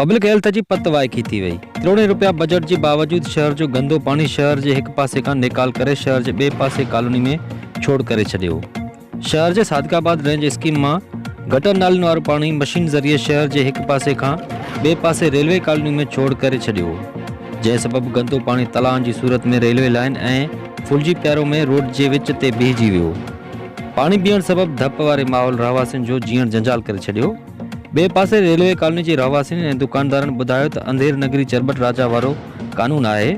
Public health جي پت وائکي ٿي وئي. ڪروڙين روپيا بجيٽ جي باوجود شهر جو گندو پاڻي شهر جي هڪ پاسي کان نيڪال ڪري شهر جي ٻئي پاسي ڪالوني ۾ ڇوڙ ڪري ڇڏيو. شهر جي صادق آباد رينج اسڪيم مان گٽر نالين وارو پاڻي مشين ذريعي شهر جي هڪ پاسي کان ٻئي پاسي ريلوي ڪالوني ۾ ڇوڙ ڪري ڇڏيو جنهن سبب گندو پاڻي تلائن جي صورت ۾ ريلوي لائين ۽ ڦلجي پيارو مين روڊ جي وچ تي بيهجي ويو. پاڻي بيهڻ سبب ڌپ واري ماحول رهواسين جو جيئڻ جنجال ڪري ڇڏيو. ٻئي پاسي ريلوي ڪالوني جي رهواسين ۽ دڪاندارن ٻڌايو ته انڌير نگري چرٻٽ راجا وارو قانون آهي،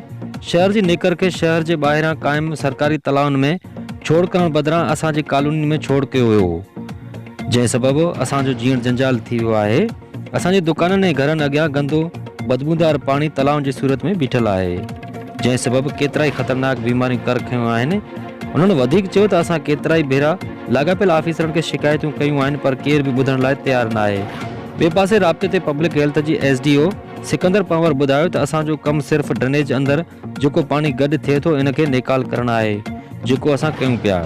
شهر جي نيڪر کي شهر جي ٻاهران قائم سرڪاري تلائن ۾ ڇوڙ ڪرڻ بدران اسان جي ڪالونين ۾ ڇوڙ ڪيو ويو هو، جنهن سبب اسان جو جيئڻ جنجال ٿي ويو آهي، اسان جي دڪانن ۽ گهرن اڳيان گندو بدبودار پاڻي تلائن جي صورت ۾ بيٺل آهي، جنهن سبب ڪيترائي خطرناڪ بيماريون ڪر کنيون آهن. هنن وڌيڪ چيو ته اسان ڪيترائي ڀيرا لاڳاپيل آفيسرن کي شڪايتون ڪيون آهن پر ڪير به ٻڌڻ لاء تيار ناهي. ٻئي پاسي رابطي تي پبلڪ هيلٿ جي S D O Sikandar Panhwar ٻڌايو ته اسان جو ڪم صرف ڊرينيج اندر جيڪو پاڻي گڏ ٿئي ٿو ان کي نيڪال ڪرڻ آهي جيڪو اسان ڪيون پيا.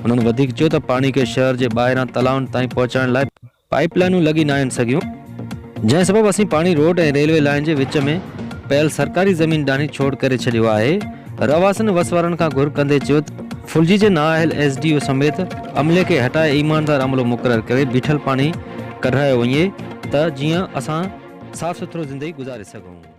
هنن وڌيڪ چيو ته پاڻي کي شهر جي ٻاهران تلائن تائين پهچائڻ لاء پائيپ لائينون لڳي ناهن سگهيون، جنهن سبب اسين پاڻي روڊ ۽ ريلوي لائين جي وچ ۾ پيل سرڪاري زمين ڏانهن ڇوڙ ڪري ڇڏيو آهي. رهواسين وس وارن کان گهر ڪندي چيو ته ڦلجي جي نااهل ايس ڊي او سميت عملي کي هٽائي ايماندار عملو مقرر ڪري بيٺل پاڻي ڪڍرايو وڃي ته جيئن اسان صاف سٿرو زندگي گذاري سگهون.